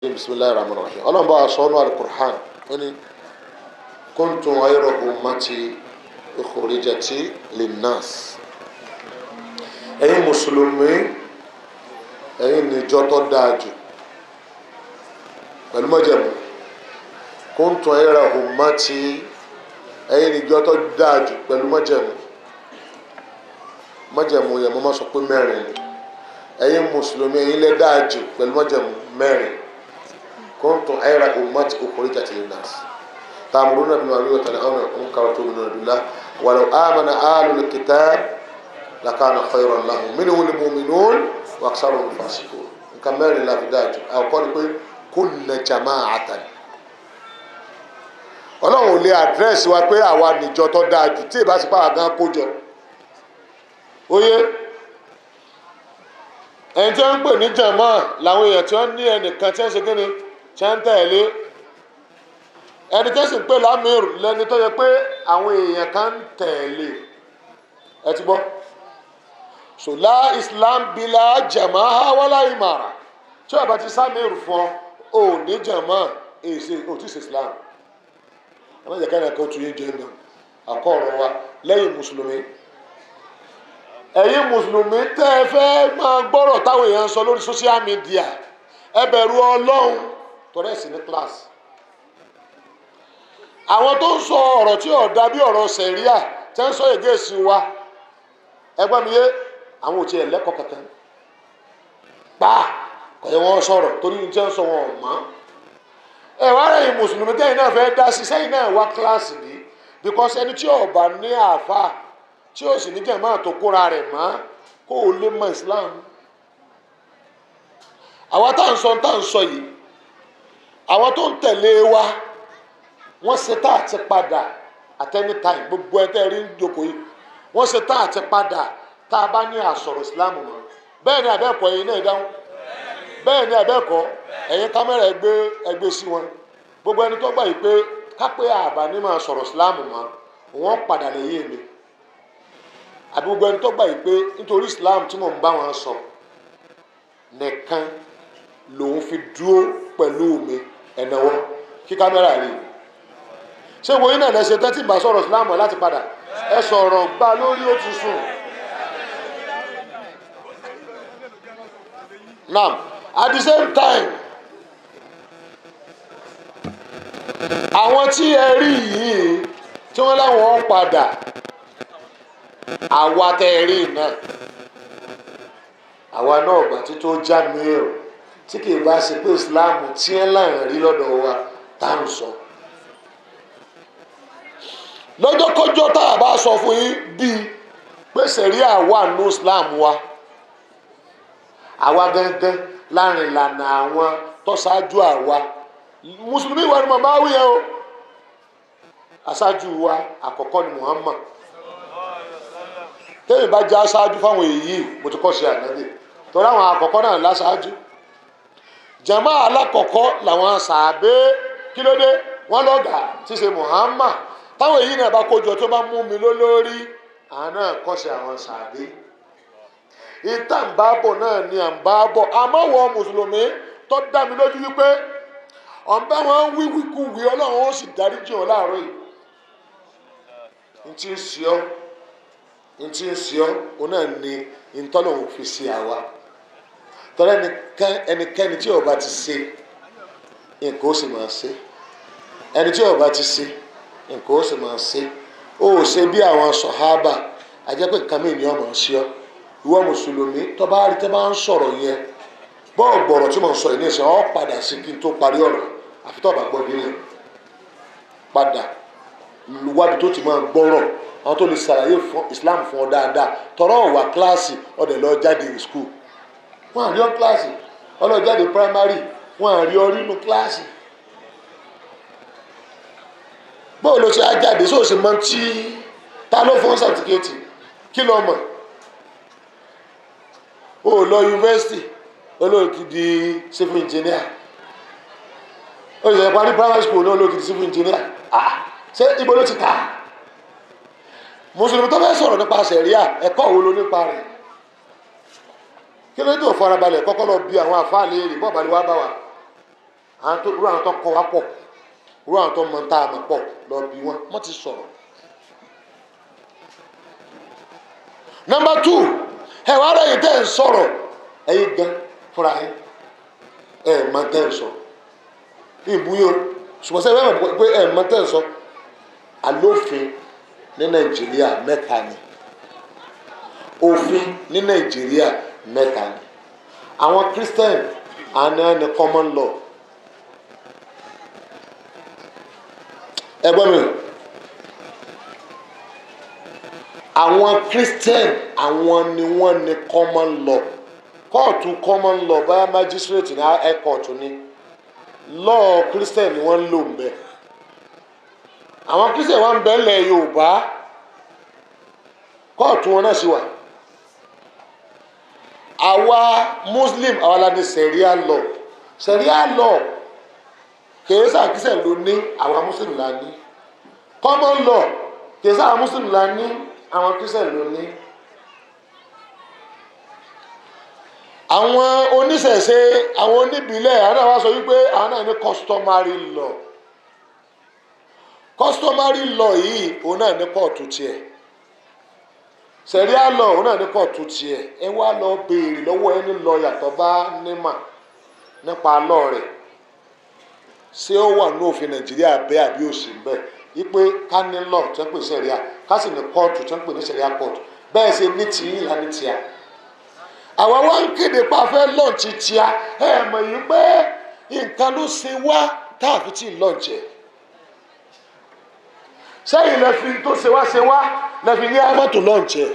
Bisimilahi rahman rahim. Ọlọ́run bá wa sọ ọ́nà alukur'an, ó ní kuntum khayra ummati ukhrijati linnas. Ẹ̀yin mùsùlùmí, ẹ̀yin níjọ tó dáa jù pẹ̀lú mọ́jẹ̀mú. Kuntum khayra ummati, ẹ̀yin níjọ tó dáa jù pẹ̀lú mọ́jẹ̀mú. Mọ́jẹ̀mú yẹn, mo máa sọ pé mẹ́rin ni. Ẹ̀yin mùsùlùmí, ẹ̀yin lẹ dáa jù pẹ̀lú mọ́jẹ̀mú mẹ́rin. Kuntum khayra ummati ukhrijat linnas ta'muruna bil ma'ruf wa tanhauna 'anil munkar wa tu'minuna billah walau amana ahlul kitab lakana khayran lahum minhumul mu'minun wa aktharuhum fasiqun. Nǹkan mẹ́rin la fi dáa jù. Àkọ́kọ́ ni pé kunna jama'atan. Ọlọ́run ò lè àdírẹ́sì wa pé àwa nìjọ tó dáa jù tí ìbá sì pàwọn gan kó jọ. Oyé ẹni tí wọ́n ń pè ní jàmá làwọn èèyàn tí wọ́n ní ẹnìkan tí wọ́n ṣe kí ni, tí wọ́n ń tẹ̀lé. Ẹni tí wọ́n sì ń pè lámìr lẹni tó yẹ pé àwọn èèyàn kan ń tẹ̀lé. Ẹ ti gbọ́ sọlá islam bila jàmá wala imara. Tí wọ́n bá ti sámìr fún ọ, ò ní jàmá, èsì ò tí ì ṣe islam. Ẹ má jẹ́ ká ẹnìkan tún yín jẹ́ nù àkọ́ọ̀rọ̀ wa lẹ́yìn mùsùlùmí. Ẹ̀yin mùsùlùmí tẹ́ ẹ fẹ́ máa gbọ́rọ̀ táwọn èèyàn ń sọ lórí social media, ẹ bẹ̀rù Ọlọ́run, tọ́lẹ̀ sí ní class. Àwọn tó ń sọ ọ̀rọ̀ tí ò da bí ọ̀rọ̀ sẹ̀ríà tẹ́ ń sọ èdè sí wa, ẹgbẹ́ mi yé, àwọn ò tiẹ̀ lẹ́kọ̀ọ́ kankan pa kò yẹ wọ́n sọ̀rọ̀ torí ní tí wọ́n sọ wọn ò mọ̀. Ẹ wá rẹ̀ yìí, mùsùlùmí tẹ́yìn náà fẹ́ dá sí sẹ́yìn náà wá kíláàsì ní, because ẹni tí ò bá ní àáfàá tí ó sì ní jẹ̀mọ́ tó kóra rẹ̀ mọ́ kó o lè mọ Islam. Àwa tá à ń sọ tá à ń sọ yìí, àwọn tó ń tẹ̀lé wa, wọ́n ṣe tá àti padà at any time. Gbogbo ẹ tẹ́ ẹ rí ń jókòó yìí, wọ́n ṣe tá àti padà tá a bá ní àsọ̀rọ̀ Islam mọ́. Bẹ́ẹ̀ ni àbẹ́ẹ̀kọ́? Ẹ̀yin náà dáhùn. Bẹ́ẹ̀ ni àbẹ́ẹ̀kọ́? Ẹ̀yin kámẹ́rà, ẹgbẹ́ ẹgbẹ́ sí wọn. Gbogbo ẹni tó gbà yìí pé kápẹ́ àbá ní máa sọ̀rọ̀ Islam mọ́, wọ́n padà lẹ́yìn mi, àbí gbogbo ẹni tó gbà yìí pé nítorí Islam tí mò ń bá wọn sọ nìkan lòun fi dúró pẹ̀lú mi, ẹ̀nàwọ́ kí kámẹ́rà rí i. Ṣé wo yín náà lẹ́sẹ̀ tẹ́tí bá sọ̀rọ̀ Islam láti padà? Ẹ sọ̀rọ̀ gbá lórí, ó ti sùn. Now at the same time, àwọn tí ẹ rí yìí tí wọ́n láwọn padà, àwa tẹ ẹ rí náà, àwa náà gbà tí tó já mìíràn tí kì í bá ṣe pé Islam tí ẹ là ń rí lọ́dọ̀ wa tá à ń sọ lọ́jọ́kọ́jọ́ tá a bá sọ fún yín bíi pé sẹ̀ríà wà nù Islam wa, àwa gángan láàrin ìlànà àwọn tó ṣáájú àwa mùsùlùmí wa ni mo bá wí yẹn o. Aṣáájú wa àkọ́kọ́ ni Muhammad. Tẹ́yìn bá jẹ́ aṣáájú fáwọn èyí, mo ti kọ́ ṣe ànábì torí àwọn àkọ́kọ́ náà láṣáájú. Jàmá alákọ̀ọ́kọ́ làwọn sàábé. Kí ló dé? Wọ́n lọ́gàá tí ṣe Muhammad. Táwọn èyí náà bá kójọ tó bá mú mi lólórí, àwọn náà kọ́ ṣe àwọn sàábé. Ìta ń bá bọ̀ náà ni à ń bá bọ̀. Àmọ́ wọ mùsùlùmí tó dá mi lójú wípé ọ̀nbá wọn wíwíkúwí, Ọlọ́run ó sì dáríjì ọ́ láàárọ̀ yìí. Ntí ń ṣe ọ́, ntí ń ṣe ọ́, òun náà ni ntọ́lọ́hún fi ṣe àwa. Tọ́lá ẹnikẹ́ni tí ó bá ti ṣe nǹkan, ó sì máa ṣe. Ẹni tí ó bá ti ṣe nǹkan, ó sì máa ṣe. Ó ṣe bí àwọn sọ̀hábà, àjẹ́ pé nǹkan mìíràn ni ọmọ ń ṣe ọ́. Ìwọ mùsùlùmí tó bá rí tẹ́ bá ń sọ̀rọ̀ yẹn, bọ́ọ̀ gbọ̀rọ̀ tí mo ń sọ yìí ní ìsìn ọ́ padà sí kí n tó parí ọ̀rọ̀, àfi tó bá gbọ́ délé padà wábi tó ti máa gbọ́rọ̀, àwọn tó lè ṣàlàyé fún Islam fún ọ dáadáa. Tọrọ wà kíláàsì, ọdẹ lọ jáde school, wọn àrí ọ kíláàsì, ọlọ jáde primary, wọn àrí ọ rínú kíláàsì. Bóò ló ṣe á jáde sóòsì mọ tí ta ló fún sàtìkẹ́tì? Kí ló mọ̀? O lọ yunifásitì, olóòtú di civil engineer. O ṣe parí primary school ní olóòtú di civil engineer. Ah, ṣé ibo ló ti kà á? Mùsùlùmí tó fẹ́ sọ̀rọ̀ nípa sẹ̀ríà, ẹ̀kọ́ wo ló nípa rẹ̀? Kí ló dé tó farabalẹ̀ kọ́kọ́ lọ bí àwọn àfáà léèrè bọ́ọ̀ bá ní wá bá wa? Àwọn tó rú, àwọn tó kọ wá pọ̀, rú àwọn tó mọ tá a mọ̀ pọ̀, lọ bí wọn, wọ́n ti sọ̀rọ̀. Number two, ẹ wá rẹ̀ yìí tẹ́ ń sọ̀rọ̀, ẹ̀yin gan fúnra yín ẹ̀ mọ̀ tẹ́ ń sọ ìbúyọ, ṣùgbọ́n sẹ́yìn mọ̀ pé ẹ̀ mọ̀ tẹ́ ń sọ. Alófin ní Nàìjíríà mẹ́ta ni, òfin ní Nàìjíríà mẹ́ta ni. Àwọn Christian àná ní common law. Ẹ gbọ́ mi, àwọn Christian, àwọn ni wọ́n ní common law. Kóòtù common law, báyà magistrate ní high court ní law Christian ni wọ́n ń lò ń bẹ. Àwọn Christian wà ń bẹ lẹ̀ Yorùbá, kóòtù wọn náà sì wà. Àwa Muslim, àwa la ní Sharia law. Sharia law kìí sáà Christian ló ní, àwa Muslim la ní. Common law kìí sáà Muslim la ní, àwọn Christian ló ní. Àwọn oníṣẹ̀ṣe, àwọn oníbílẹ̀, àwọn náà wá sọ wípé àwọn náà ní customary law. Customary law yìí, òun náà ní kóòtù tiẹ̀. Sharia law, òun náà ní kóòtù tiẹ̀. Ẹ wá lọ béèrè lọ́wọ́ ẹni lọ́ọ̀yà tó bá nímà nípa law rẹ̀, ṣé ó wà ní òfin Nàìjíríà bẹ́ẹ̀ àbí òsì bẹ́ẹ̀, wípé ká ní law tó ń pè Sharia, ká sì ní kóòtù tó ń pè ní Sharia court? Bẹ́ẹ̀ ṣe ní tìyín ìlànà tìyà. Àwa wá ń kéde pa fẹ́ launch tíá. Ẹ mọ̀ yìí pé nǹkan ló ṣe wá tá a fi tí ì launch ẹ̀. Sẹ́yìn lẹ fi tó ṣe wá ṣe wá lẹ fi ní amọ́tò launch ẹ̀.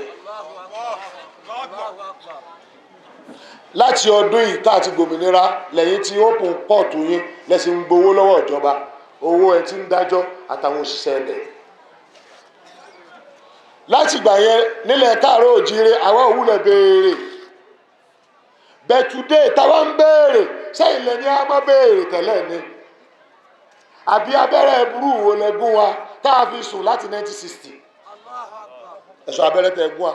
Láti ọdún yìí tá a ti gbòmìnira lẹ́yìn tí open kóòtù yín, lẹ́sìn ń gbowó lọ́wọ́ ìjọba, owó ẹ ti ń dájọ́ àtàwọn òṣìṣẹ́ ẹ̀bẹ̀. Láti ìgbà yẹn nílẹ̀ káàárọ̀ òjíire, àwa òwúlẹ̀ béèrè bẹ̀tùdé táwa ń béèrè. Sẹ́yìn lẹ́ni á má béèrè tẹ́lẹ̀ ni, àbí abẹ́rẹ́ burú wo lẹ gún wa tá a fi sùn láti 1960? Ẹ̀sọ́ abẹ́rẹ́ tẹ gún wa,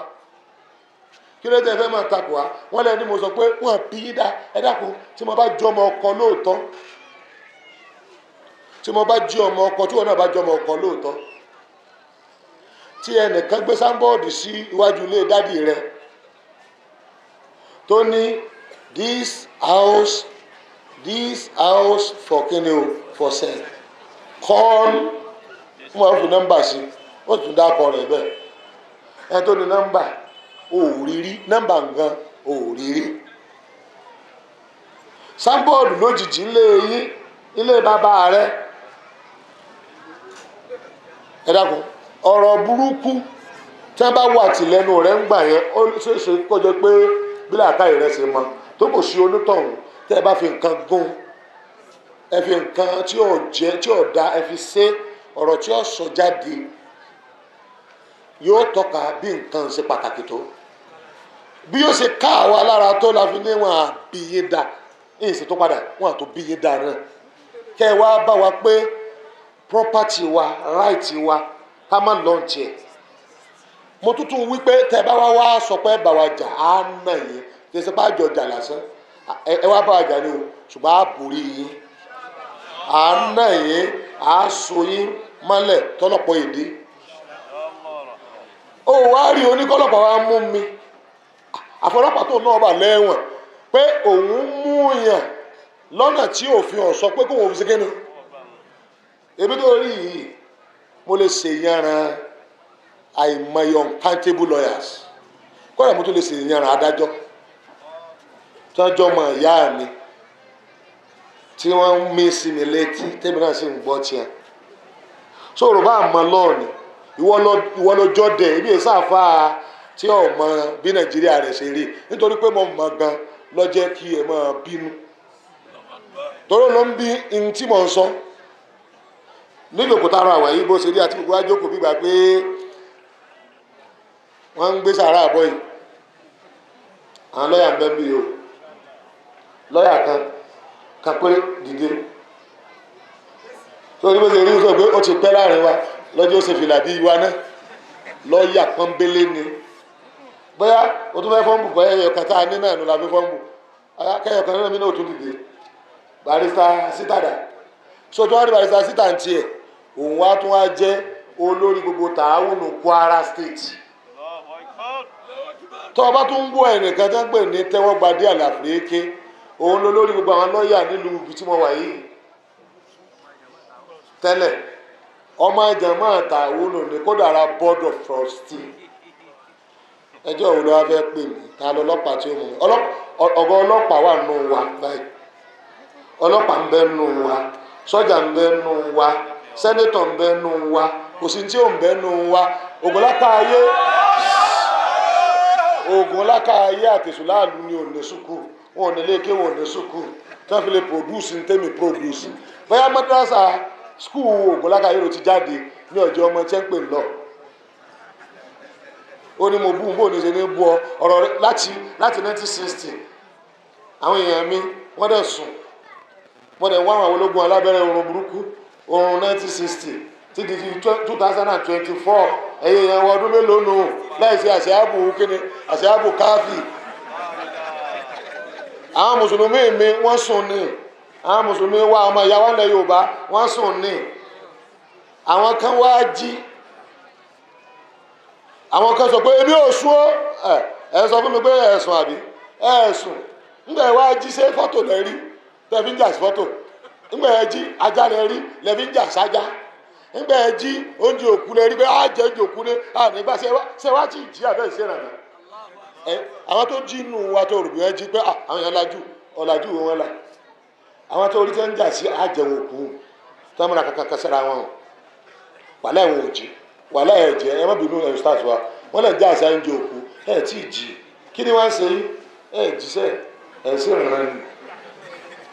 kí ló dé fẹ́ máa takò wá? Wọ́n lẹ́ni mo sọ pé wọ́n bí í dá. Ẹ dákun, tí mo bá jọ ọmọ ọkọ lóòótọ́, tí mo bá jí ọmọ ọkọ, tí wọn náà bá jọ ọmọ ọkọ lóòótọ́, tí ẹnìkan gbé sáńbọ́ọ̀dù sí iwájú ilé dádì rẹ tó ní this house, this house for kíni o, for sale, call, wọ́n fi nọ́mbà sí, ó tún dákọ̀ rẹ̀ bẹ́ẹ̀. Ẹ tó ní nọ́mbà ò rí rí, nọ́mbà nǹkan ò rí rí, sáńbọ́ọ̀dù lójijì ilé yín, ilé bàbá rẹ. Ẹ dákun, ọ̀rọ̀ burúkú tí wọ́n bá wà tìlẹ́nu rẹ̀ ń gbà yẹn, ó ṣeéṣe kó jẹ́ pé bí làákàyè rẹ̀ ṣe mọ tó kò sí onítọ̀hún. Tẹ́ ẹ bá fi nǹkan gún, ẹ fi nǹkan tí ò jẹ́ tí ò da, ẹ fi ṣe ọ̀rọ̀ tí ó sọ jáde, yóò tọ́ka bí nǹkan ṣe pàtàkì tó, bí yóò ṣe ká àwa lára tó la fi ní wọn àbíyé da èyí tó padà wọn àtò bíyé da náà. Kẹ́ ẹ wá bá wa pé property wa, right wa, ká má launch ẹ̀. Mo tuntun wí pé tẹ́ ẹ bá wá wá sọ pé bá wa jà, á nà yín. Kì í ṣe pé àjọ jà lásán, ẹ wá bá wa jà ni o, ṣùgbọ́n á borí yín, á nà yín, á so yín mọ́lẹ̀ tọ́lọ́pọ̀ èdè. Ó wá rí oníkọ́lọ́pàá wa mú mi, àfọlọ́pàá tó náà bà lẹ́wọ̀n pé òun mú yàn lọ́nà tí òfin ò sọ pé kóun fi ṣe kíni. Èmi tó rí yìí, mo lè ṣe yanran àìmọye uncountable lawyers, kọ́ra mo tún lè ṣe yanran adájọ́ tọ́jọ́ mọ̀ ìyá mi tí wọ́n ń mí sí mi létí, tèmi náà sì ń gbọ́ tiẹ̀. Sọ̀rọ̀ bá mọ lọ́ọ̀nì, ìwọ lọ jọ́dẹ̀ ebi ìsáfà tí ò mọ bí Nàìjíríà rẹ̀ ṣe rí, nítorí pé mo mọ̀ gan ló jẹ́ kí ẹ máa bínú, torí ló ń bí n tí mò ń sọ nílò kò tára àwà yìí bó ṣe rí àti gbogbo àjókòó gbígbà pé wọ́n ń gbé sàárà àbọ̀ yìí. Àwọn lọ́ọ̀yà ń bẹ́ bí o, lọ́ọ̀yà kan kan péré dìde tó ní bó ṣe rí, sọ pé ó ti pẹ́ láàrin wa lọ́jọ́ ó ṣe fìlà bí wa náà. Lọ́ọ̀yà pọ́nbélé ni. Bóyá o tún fẹ́ fọ́nbù, bóyá ẹyọ kan tá a ní náà ló la fi fọ́nbù, kẹyọ kan náà mi náà tún dìde. Barrister Sita dà. So tó wá rí Barrister Sita ń tiẹ̀, òun wá tún wá jẹ́ olórí gbogbo tààwùnù Kwara State. Tó o bá tún ń gbọ́ ẹnìkan tó ń pè ní Tẹ́wọ́gbadé Àlàfírékè, òun ló lórí gbogbo àwọn lọ́ọ̀yà nílùú ibi tí mo wà yìí tẹ́lẹ̀. Ọmọ ìjàmọ́ tààwùnù ní kódà ara board of trustee. Ẹjọ́ òun ló wá fẹ́ pè mí? Ta lọ ọlọ́pàá tí ó mú mi? Ọ̀gá ọlọ́pàá wà nù wa báyìí, ọlọ́pàá ń bẹ nù wa, sọ́jà ń bẹ nù wa, senator ń bẹ nù wa, kò sí tí ò ń bẹ nù wa. Ògùnlákà ayé, Ògùnlákà ayé àtẹ̀sùn láàlú ni ò ní sùkú, wọn ò ní lé ké, wọn ò ní sùkú tí wọ́n fi lè produce ní tẹ́mi produce. Bóyá madrasa school Ògùnlákà ayé ló ti jáde ní ọjọ́ ọmọ tí ń pè lọ. Ó ní mo bú bó ní ṣe ní bú ọ ọ̀rọ̀ rẹ láti 1960. Àwọn èèyàn mi wọ́n dẹ̀ sùn, wọ́n dẹ̀ wá àwọn ológun alábẹ́rẹ́ oorun burúkú, oorun 1960 títí di 2024. Ẹ̀yẹ èèyàn wọ ọdún mélòó nù láìsí àṣẹ ààbò kíni, àṣẹ ààbò káfí. Àwọn mùsùlùmí mi wọ́n sùn ní, àwọn mùsùlùmí wa, ọmọ ìyá wa ilẹ̀ Yorùbá, wọ́n sùn ní. Àwọn kan wá jí, àwọn kan sọ pé èmi ò sùn ó. Ẹ ẹ sọ fún mi pé ẹ sùn àbí ẹ sùn? Ńgbà ẹ wá jí, ṣé fọ́tò lẹ rí tẹ fi ń jà sí fọ́tò? Ńgbà ẹ jí, ajá lẹ rí lẹ fi ń jà sájá? Ńgbà ẹ jí, oúnjẹ òkú lẹ rí pé á jẹ oúnjẹ òkú ní à nígbà ṣe wá tí ì jí àbẹ́ ìṣèrànà ẹ? Àwọn tó jí nù wa tó rò bí wọ́n jí pé àwọn yẹn lajú, ọ̀làjú wọn là. Àwọn tó rí tẹ́ ń jà sí àjẹwò òkú tó ń múra kankan sára wọn o, wàhálà ẹ̀wọ̀n ò jí, wàhálà ẹ̀ jẹ́. Ẹ má bínú, ẹ̀ start wa, wọ́n lè já àṣà oúnjẹ òkú. Ẹ̀ tí ì jí, kí ni wọ́n ń ṣe yín? Ẹ̀ jíṣẹ́ ẹ̀ sí ìrànlọ́ ni.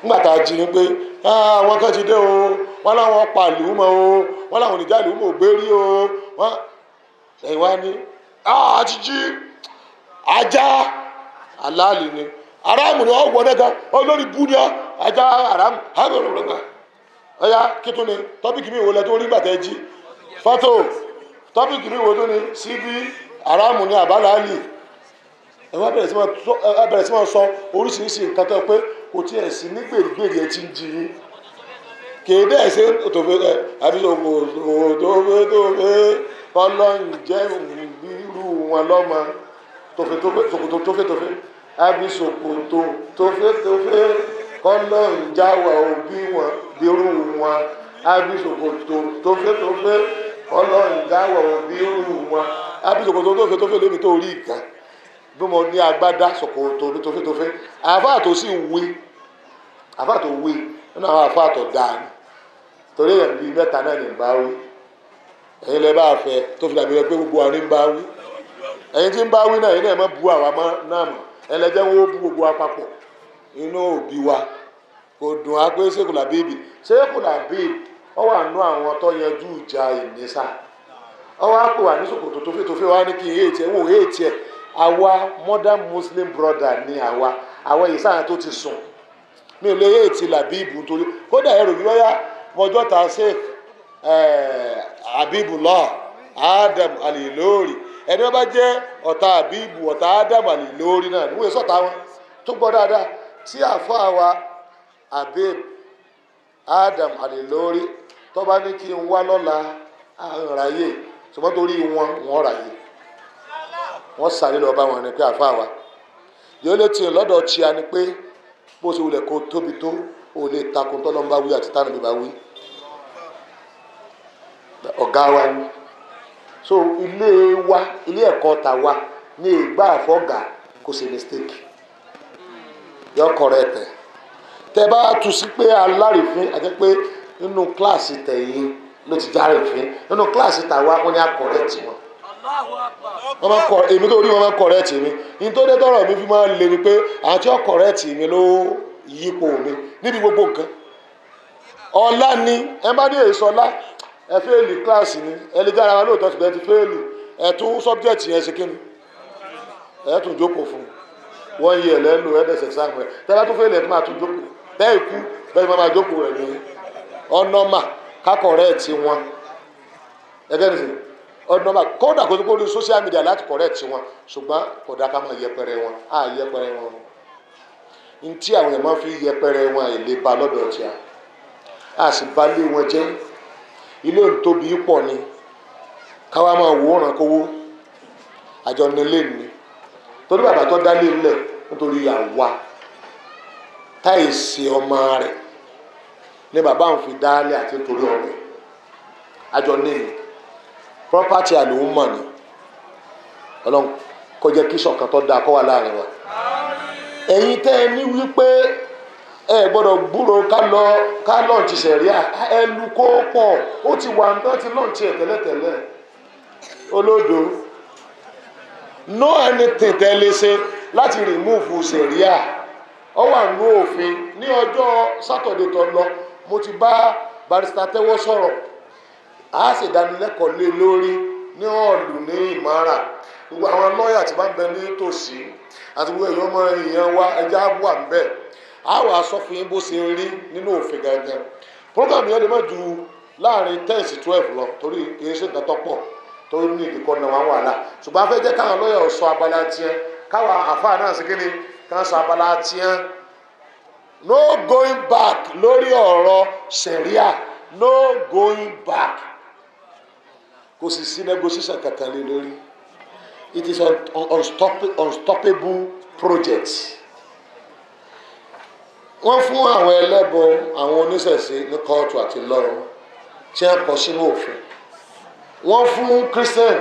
Nígbà tá a jí ni pé àwọn kan ti dé o, wọ́n láwọn pa àlùmọ́ o, wọ́n láwọn oníjà àlùmọ́ ò gbérí o. Wọ́n ẹ̀yìn wá ní àti jí ajá aláàlì ni aráàmù ni ọ̀wọ́ nẹ́ta olórí bú ni ọ́, ajá aráàmù ọ̀yá. Kí tún ni topic mi wò lẹ tó rí gbàtẹ́ jí? Fọ́tò. Topic mi wò tó ni síbí aráàmù ni àbálàálì? Ẹ wá bẹ̀rẹ̀ sí máa sọ oríṣiríṣi nǹkan tó pé kò tiẹ̀ sí ní gbèrègbèrè. Ẹ ti ń jí yín kéde ẹ̀ ṣe tòfé ẹ àbí tòfé tòfé kọlọ́n jẹ́ irú wọn lọ́mọ tòfé tófé, ṣòkòtò tófé tófé àbí ṣòkòtò tófé tófé, kọlọ́n jáwà òbí wọn bírú wọn, àbí ṣòkòtò tófé tófé, kọlọ́n jáwà òbí irú wọn, àbí ṣòkòtò tófé tófé. Lómi tó rí ìkan bí mo ní agbádá ṣòkòtò ní tófé tófé. Àáfàá tó sì wí, àáfàá tó wí nínú àwọn àáfàá tó dáa ni, torí èèyàn bíi mẹ́ta náà ní ń bá wí. Ẹ̀yin lẹ bá fẹ́ tó fi dàbí pé gbogbo àwọn ní ń bá wí. Ẹ̀yin tí ń bá wí náà, ẹ̀yin náà má bu àwa mọ́ náà mọ́. Ẹ̀yin lẹ jẹ́ wọ́n bú gbogbo wa papọ̀. Inú òbí wa kò dùn á pé Sheikh Labeeb, Sheikh Labeeb ọ wà nú àwọn tó yanjú ìjà ìnísà. Ọ wá pè wá ní ṣòkòtò tófétófé, wá ní kí n héètì ẹ wò héètì ẹ. Àwa modern Muslim brother ni àwa, àwa yìí sáà tó ti sùn. Mi ò lè héètì Labeeb nítorí kódà ẹrù mi wáyà mọjọ́ ta Sheikh Habibullah Adam Alilori. Ẹni wọn bá jẹ́ ọ̀tá Habibu, ọ̀tá Adam Alilori náà níwèé sọ̀tá wọn tó gbọ́ dáadáa tí àfáà wa Habib Adam Alilori tó bá ní kí n wá lọ́la, àrùn ráyè, ṣùgbọ́n torí wọn wọn ráyè, wọ́n sáré lọ bá wọn ní pé àfáà wa yóò lè tiẹ̀ lọ́dọ̀ tíya ni pé bó ṣe wulẹ̀ kó tóbi tó, o lè takun tọ́lọ́ ń bá wí àti tánà bí bá wí. Ọ̀gá wa ni. So ilé wa, ilé ẹ̀kọ́ ta wa ní ìgbà àfọ̀gà kò sí mistake, yọ correct ẹ̀. Tẹ bá tu sí pé alárìífín àti pé nínú kíláàsì tẹ̀yìn ló ti já rìífín, nínú kíláàsì tàwa wọ́n ní a correct wọn. Wọ́n máa kọ èmi tó rí, wọ́n máa correct mi. Ní tó dé tọrọ mi fi máa ń le ni pé àwọn tí ó correct mi ló yípo mi níbi gbogbo nǹkan. Ọlá ni ẹ bá ní èso ọlá. Ẹ fail kíláàsì ni, ẹ lè jára wa lóòótọ́, ṣùgbọ́n ẹ ti fail, ẹ tún subject yẹn ṣe kíni, ẹ tún jókòó fún wọ́n yí ẹ lẹ́nu, ẹ dẹ̀sẹ̀ exam rẹ̀. Tẹ́ bá tún fail, ẹ tún máa tún jókòó tẹ́ ìkú bẹ́ẹ̀ ni wọ́n máa jókòó rẹ̀ ní ọ̀nọ́mà ká correct wọn. Ẹgẹ́ nìsín ọ̀nọ́mà kódà kó tó kó lórí social media láti correct wọn, ṣùgbọ́n kò dá ká máa yẹpẹrẹ wọn, á yẹpẹrẹ wọn. Ní tí àwọn èèyàn máa fi yẹpẹrẹ wọn, àìlè ba lọ́dọ̀ tí a sì bá lé wọn jẹ́. Ilé òun tóbi pọ̀ ni káwa máa wòran kówó àjọ nílé ni, torí bàbá tó dálé ńlẹ̀ nítorí àwa táìsì ọmọ rẹ̀ ní bàbá òun fi dálé àti nítorí ọmọ àjọ níní property àlòun mọ̀ ni. Ọlọ́run kó jẹ́ kí ṣọ̀kan tó dáa kó wà láàrin wa. Ẹ̀yin tẹ́ ẹ ní wípé ẹ gbọ́dọ̀ gbúrò ká lọ ká launch sẹ̀ríà, ẹ lu kó pọ̀. Ó ti wà náà, ti launch ẹ̀ tẹ́lẹ̀tẹ́lẹ̀. Olódo, no anything tẹ́ lè ṣe láti remove sẹ̀ríà. Ó wà nínú òfin. Ní ọjọ́ Saturday tó lọ, mo ti bá Barrister Tẹ́wọ́ sọ̀rọ̀. A sì dánilẹ́kọ̀ọ́ lé lórí ní ọ̀lù ní Ìmọ̀ràn. Gbogbo àwọn lọ́ọ̀yà tí bá ń bẹ ní tòsí àti gbogbo èèyàn ọmọ èèyàn wa, ẹja wà ń bẹ̀. A wà sọ fún yín bó ṣe rí nínú òfin gangan. Program yẹn lè má ju láàrin 10 sí 12 lọ, torí kì í ṣe nǹkan tó pọ̀ tó ní ìdíkọ́ náà wà wàhálà. Ṣùgbọ́n a fẹ́ jẹ́ káwọn lọ́ọ̀yà sọ abala tiẹ̀, káwọn àfáà náà sì kíni káwọn sọ abala tiẹ̀. No going back lórí ọ̀rọ̀ sẹ̀ríà, no going back. Kò sì sí negotiation kankan lé lórí. It is an unstoppable project. Wọ́n fún àwọn ẹlẹ́bọ, àwọn oníṣẹ̀ṣe ní kóòtù àti lọ́run tí wọ́n kọ sínú òfin. Wọ́n fún Christian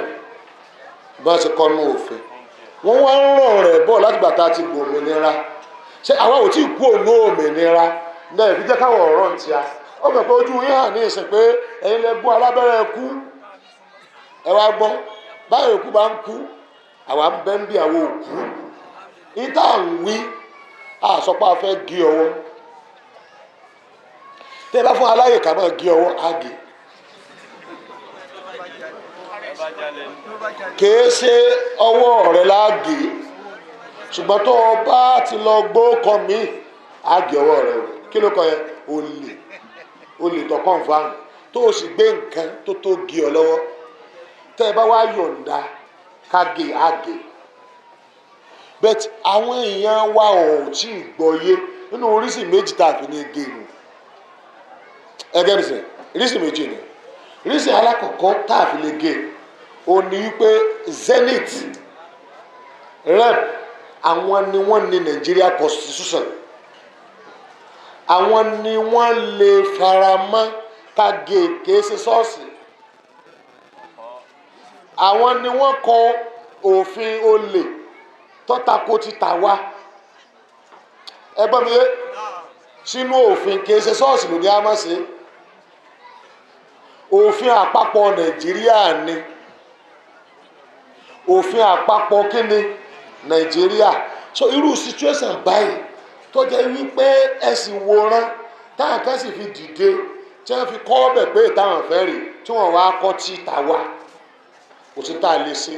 bí wọ́n ṣe kọ́ nínú òfin. Wọ́n wá ń ràn rẹ̀ bọ̀ láti gbà tá a ti gbòmìnira. Ṣé àwa ò tí ì kú òun òmìnira náà fi jẹ́ káwọn ọ̀rọ̀ ń tíya? Ó mọ̀ pé ojú yín hàn ní ìsìn pé ẹ̀yin lẹ gún alábẹ́rẹ́ kú. Ẹ wá gbọ́ báyìí, òkú bá ń kú, àwa ń bẹ́ ń bí àwọn òkú ìta ń wí. Àsọpá fẹ́ gé ọwọ́. Tẹ́ ẹ bá fún aláyè ká máa gé ọwọ́, á gé. Kìí ṣe ọwọ́ rẹ láàgé, ṣùgbọ́n tó o bá ti lọ gbó kọ mí, á gé ọwọ́ rẹ o. Kí ló kọ yẹn? Olè, olè tó confirm, tó o sì gbé nǹkan tó tó gé ọ lọ́wọ́. Tẹ́ ẹ bá wá yọ̀ǹda ká gé, á gé. But àwọn èèyàn wa ò tí ì gbọ́yé nínú oríṣìí méjì tá a fi ní gé nu ẹgẹ́ nìsín. Oríṣìí méjì ni. Oríṣìí alákọ̀ọ́kọ́ tá a fi lè gé o ní wípé Senate, Rep, àwọn ni wọ́n ní Nigeria constitution. Àwọn ni wọ́n lè faramọ́ ká gé, kìí ṣe ṣọ́ọ̀ṣì. Àwọn ni wọ́n kọ òfin olè tọ́tako ti tà wá, ẹ gbọ́ mi yé, sínú òfin. Kìí ṣe ṣọ́ọ̀ṣì ló ní a máa ṣe. Òfin àpapọ̀ Nàìjíríà ni. Òfin àpapọ̀ kíni? Nàìjíríà. So irú situation báyìí tó jẹ́ wípé ẹ sì wòran, táwọn kan sì fi dìde, tí wọ́n fi kọ́ ọbẹ̀ pé táwọn fẹ́ rè, tí wọ́n wá kọ́ tí ta wá, kò sí tá a lè ṣe,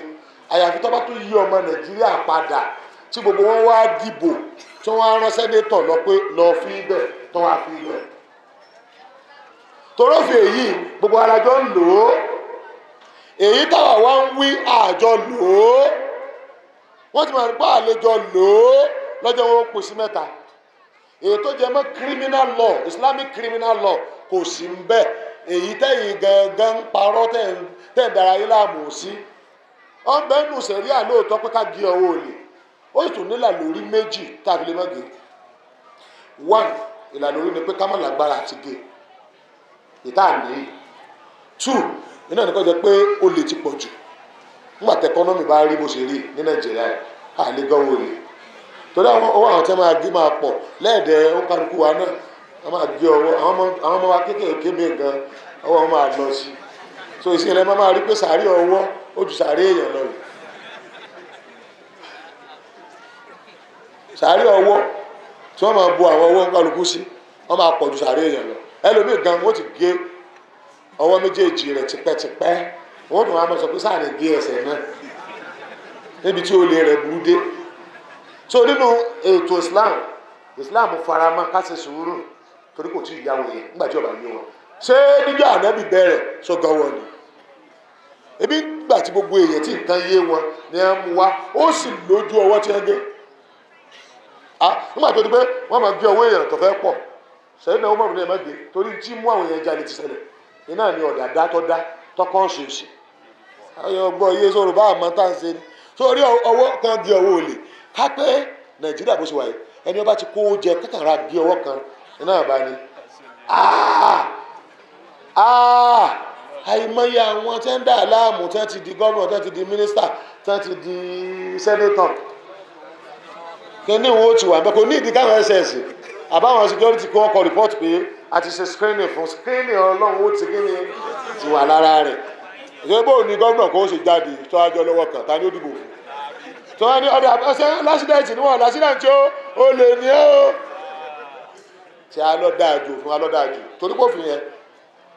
àyàfi tó bá tún yí ọmọ Nàìjíríà padà, tí gbogbo wọn wá dìbò, tí wọ́n á rán senator lọ pé lọ fi ibẹ̀, tó wá fi ibẹ̀. Torófin èyí gbogbo alájọ ń lò ó. Èyí táwa wá ń wí, àjọ lò ó. Wọ́n ti máa ń pa àlejò lò ó lọ́jọ́ wọn ó pín sí mẹ́ta. Èyí tó jẹ mọ́ criminal law, Islamic criminal law, kò sí ń bẹ́ẹ̀. Èyí tẹ̀yìn gangan ń parọ́, tẹ̀ ń dara yín láàmú sí, ọ̀n bẹ́ẹ̀ nù sẹ̀ríà lóòótọ́ pé ká gé ọwọ́ olè. Ó sì tún nílà lórí méjì tá a fi lè má gé. One, ìlànà orí ni pé ká má lágbára àti gé ìta àní. Two, iná nìkan jẹ pé olè ti pọ̀ jù. Nígbà tí economy bá rí bó ṣe rí ní Nàìjíríà, à lè gọ́wọ́ olè, torí àwọn owó àwọn tí wọ́n máa gé máa pọ̀ lẹ́ẹ̀dẹ̀. Ó kálukú wa náà wọ́n máa gé ọwọ́. Àwọn ọmọ wa kéékèèké mi gan, ọwọ́ wọn máa lọ sí. So ìsìn rẹ̀ máa rí pé sàárè ọwọ́ ó ju sàárè èèyàn lọ. Sàárè ọwọ́ tí wọ́n máa bu àwọn ọwọ́ kálukú sí, wọ́n máa pọ̀ ju sàárè èèyàn lọ. Ẹlòmíì gan, wọ́n ti gé ọwọ́ méjèèjì rẹ̀ tipẹ́tipẹ́, wọ́n tún wá máa sọ pé sáà lè gé ẹsẹ̀ náà níbi tí olè rẹ̀ burú dé. So nínú ètò Islam, Islam faramọ́ ká ṣe sùúrù, torí kò tí ì yáwó yẹn nígbà tí ọba yé wọn. Ṣé níjọ́ ànábì bẹ̀rẹ̀ sọgọwọ ni? Ebi gbà tí gbogbo èèyàn tí nǹkan yé wọn ni ẹ mú wá, ó sì lójú ọwọ́ tí wọ́n gé. Ah, nígbà tó di pé wọ́n máa gé ọwọ́ èèyàn tó fẹ́ pọ̀, sẹ́yìn náà wọ́n mọ̀ ní ẹ̀ má gé, torí tí mú àwọn èèyàn jalè ti ṣẹlẹ̀ iná ni ọ̀dà dá tó dá tọkọ́ ṣèṣì. Ayọ̀ gbọ́ iye sọ̀rọ̀ bá àmọ́ tá à ń ṣe ni sórí ọwọ́ kan gé ọwọ́ olè ká pé Nàìjíríà bó ṣe wà yìí, ẹni ọba ti kó jẹ kàkàrà gé ọwọ́ kan iná bá ní. Àìmọye àwọn tí ń dà láàmú, tí wọ́n ti di gómìnà, tí wọ́n ti di mínísítà, tí wọ́n ti di senator, kíní wọn ó ti wà bẹ́ẹ̀. Kò ní ìdí káwọn SS àbáwọn security kí wọ́n kọ report pé a ti ṣe screening fún screening. Ọlọ́run ó ti kíni ti wà lára rẹ̀. Ṣé bóun ni gómìnà kó ṣe jáde tó àjọ lọ́wọ́ kan, ta ni ó dìbò fún? Tó wọ́n ní ọ̀dà ọ̀sẹ̀ l'accident ni wọ́n l'accident ó lè ní ó tí a lọ dáa jù fún a lọ dáa jù, torí pé òfin yẹn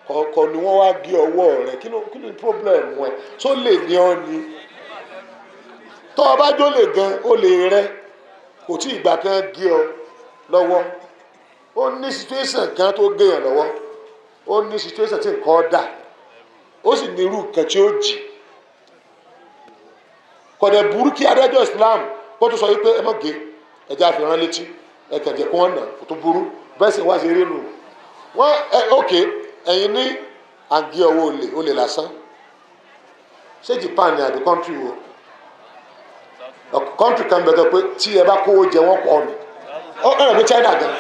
kọ̀ọ̀kan ni wọ́n wá gé ọwọ́ rẹ̀. Kí ló problem ẹ̀ tó lè ní ọ ni? Tó o bá jó lè gan, ó lè rẹ kò tí ìgbà kan gé ọ lọ́wọ́. Ó ní situation kan tó gé yàn lọ́wọ́, ó ní situation tí nǹkan dà, ó sì ní irú nǹkan tí ó jì. Kọ̀dẹ̀ burú kí adájọ́ Islam kó tó sọ wípé ẹ má gé, ẹjẹ́ àfihàn létí, ẹ kẹ̀jẹ̀ kó wọ́n nà kó tó burú. Bẹ́ẹ̀ sì wá sí eré nù wọ́n ẹ. Ok, ẹ̀yin ní àgé ọwọ́ olè, olè lásán. Ṣé Japan ni àbí country wo? Country kan bẹ̀tẹ̀ pé tí ẹ bá kówó jẹ, wọ́n pọ̀ ni. Ó ẹ̀rọ pé China gan,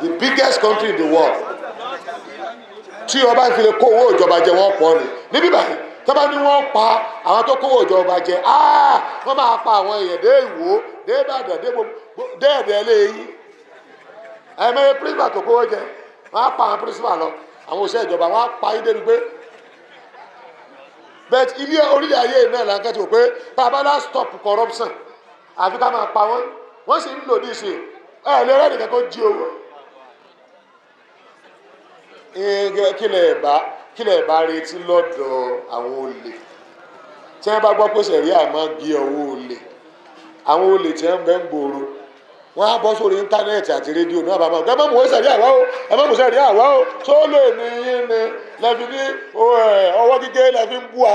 the biggest country in the world, tí o bá fi lè kó owó ìjọba jẹ, wọ́n pọ̀ ni. Níbí báyìí, tó bá ní wọ́n pa àwọn tó kówó ìjọba jẹ, wọ́n máa pa àwọn èèyàn dé Ìwó, dé Ìbàdàn, dé gbogbo dé ẹ̀dẹ̀ lẹ́yìn. Ẹ̀mẹ́yẹ principal tó kówó jẹ, wọ́n á pa àwọn principal lọ, àwọn òṣìṣẹ́ ìjọba, wọ́n á pa yín débi pé. But ilé orílẹ̀ ayé náà là ń kẹ́tù pé tá a bá dá stop corruption, àfi ká máa pa wọ́n. Wọ́n sì ń lò ní ìsìn ẹ̀ lè rẹ́ nìkan kó jí owó. Kí lẹ̀ bá retí lọ́dọ̀ àwọn olè tí wọ́n bá gbọ́ pé sẹ̀ríà máa gé ọwọ́ olè? Àwọn olè tí wọ́n bẹ́ ń gbòòrò, wọ́n á bọ́ sórí internet àti rédíò náà, bá máa ẹ má mú sẹ̀ríà wá o, ẹ má mú sẹ̀ríà wá o. Tó lè ní yín ni lẹ́fi ní ọwọ́ gígé lẹ́fi ń bú wa.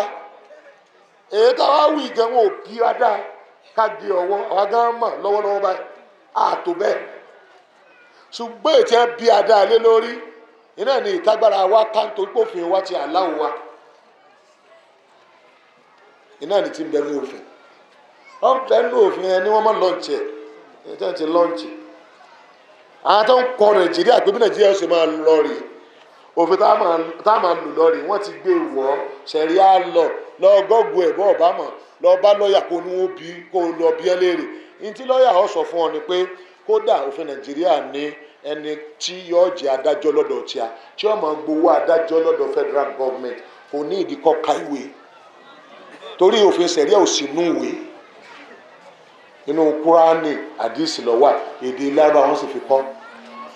Èyí táwa wí gan, wọn ò bí wa dá ká gé ọwọ́. Àwa gan mọ̀ lọ́wọ́lọ́wọ́ báyìí àtò bẹ́ẹ̀, ṣùgbọ́n ètí ẹ bí adá lé lórí iná ní ìtagbára wa ká, nítorí pé òfin wa ti aláwọ̀ wa iná ní ti ń bẹ ní òfin. Wọ́n bẹ ní òfin yẹn ni wọ́n máa launch ẹ̀. Ẹ̀ tí wọ́n ti launch, àwọn tó ń kọ Nàìjíríà pé bí Nàìjíríà ṣe máa lọ rèé, òfin tá a máa lò lọ rèé, wọ́n ti gbé wọ́ sẹ̀ríà lọ lọ gọ́gùn ẹ̀. Bọ́ ọ̀bá mọ̀, lọ bá lọ́ọ̀yà kó ní wọ́n bí kó lọ bí ẹ léèrè. Ní tí lọ́ọ̀yà ọ sọ fún ọ ni pé kódà òfin Nàìjíríà ní ẹni tí yóò jẹ́ adájọ́ lọ́dọ̀ tíá, tí ó máa gbowó adájọ́ lọ́dọ̀ federal government, kò ní ìdí kọ́ ka ìwé, torí òfin sẹ̀ríà ò sí nú ìwé. Inú Kúránì, àdìsí ló wà, èdè Lárúbáwá wọn sì fi kọ́.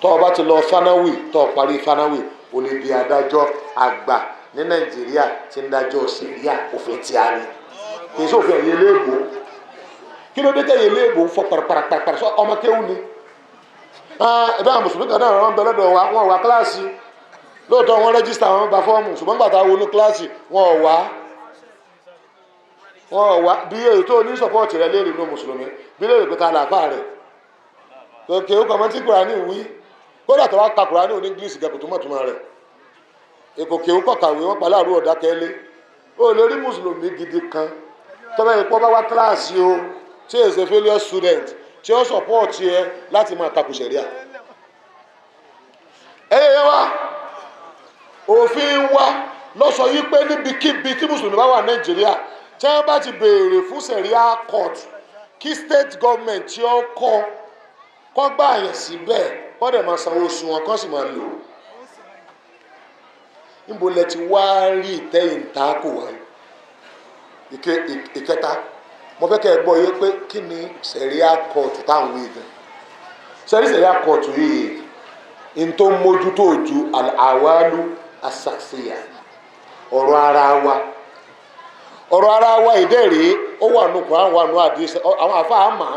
Tó o bá ti lọ fanawi, tó o parí fanawi, o lè di adájọ́ àgbà ní Nàìjíríà tí ń dájọ́ sẹ̀ríà. Òfin tí a ní kì í sófin ẹ̀yẹ léèbó. Kí ló dé tẹ̀yẹ léèbó ń fọ parapara sọ ọmọ kéwù ni? Ẹ̀bẹ́ àwọn mùsùlùmí kan náà wọ́n bẹ lọ́dọ̀ wa, wọ́n wá kíláàsì lóòótọ́, wọ́n register, wọ́n gba fọ́ọ̀mù, ṣùgbọ́n gbàtà wọnú kíláàsì, wọn ò wá, wọn ò wá. Bí èyí tó ní support rẹ léèrè ní mùsùlùmí, bí léèrè pé ta làáfà rẹ̀ kòkè ó kọ̀mọ́ tí Kùránì wí. Kódà tó wá ka Kùránì ní English gẹ̀, kò túmọ̀ túmọ̀ rẹ̀. Èkó kéwú kọ̀kàwé wọn pàlẹ́ ọ̀dà kẹ́lẹ́. Ó lè rí mùsùlùmí gidi kan tọ́bẹ̀ yìí pọ́ bá wá kíláàsì o, tí èsè failure student, tí ó support ẹ láti máa takò sẹ̀ríà. Ẹ̀yẹ yẹn wá, òfin wa lọ sọ yí pé níbikíbi tí mùsùlùmí bá wà Nàìjíríà, tí wọ́n bá ti béèrè fún sẹ̀ríà court, kí state government tí ó kọ́ gbà yẹn síbẹ̀, kọ́ dẹ̀ máa sanwó oṣù wọn, kọ́ sì máa lò. Níbo lẹ ti wá rí ìtẹ́yìn ta kò wáyé? Ìkẹta, mo fẹ́ kẹ́ ẹ gbọ́ yé pé kí ni sẹ̀ríà court táwọn wí gan. Sẹ̀ríà court yìí n tó mójútó ju àwálú asàṣeyà, ọ̀rọ̀ ara wa, ọ̀rọ̀ ara wa ìdẹ́rẹ̀ẹ́ ó wà nù Kùránì, wà nù àdìsí àwọn àfa, àmà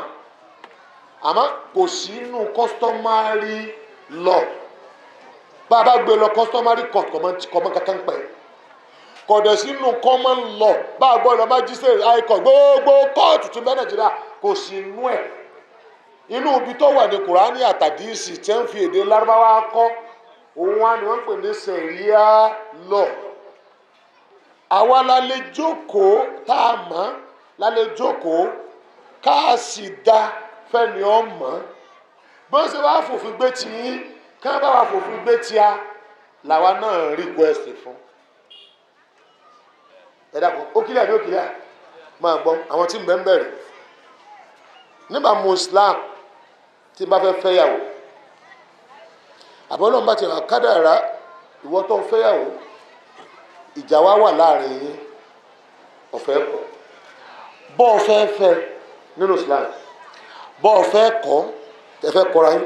àmọ́ kò sínú customary law. Bá a bá gbé lọ customary court, kọ́mọ kankan pẹ̀ kò dẹ̀ sínú common law. Bá a gbọ́ lọ magistrate, high court, gbogbo kóòtù tí bẹ́ẹ̀ Nàìjíríà, kò sínú ẹ̀. Inú ibi tó wà ní Kùránì àtàdísì tí wọ́n fi èdè Lárúbáwá kọ́, òun wá ni wọ́n ń pè ní Sharia law. Àwa la lè jókòó tá a mọ̀, la lè jókòó ká a sì da fẹ́ni ọmọ. Bó ṣe wá fòfin gbé tí yín, ká bá wa fòfin gbé tí a làwa náà request fún. Ẹ dàpọ̀, ó kílẹ̀ àbí ó kílẹ̀? Máa gbọ́ àwọn tí ń bẹ ń bẹ̀rẹ̀ nígbà mu Islam. Tí n bá fẹ́ fẹ́yàwó, àbọ̀ náà bá ti hàn kádàrá, ìwọ tó ń fẹ́yàwó, ìjà wa wà láàrin yín, ọ̀fẹ́ kọ̀ bọ́ ọ fẹ́ fẹ́ nínú Islam, bọ́ ọ fẹ́ kọ́, ẹ fẹ́ kọ́ra yín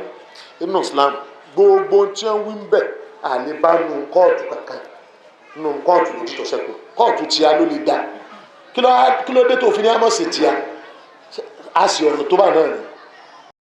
nínú Islam, gbogbo tí wọ́n wí ń bẹ̀ àlebánu kóòtù kankan nínú kóòtù lójú tó sẹ́kù. Kóòtù tíya ló lè dá. Kí ló dé tó fi ní àmọ́ sí tíya? A sì ọ̀rọ̀ tó bá náà ni.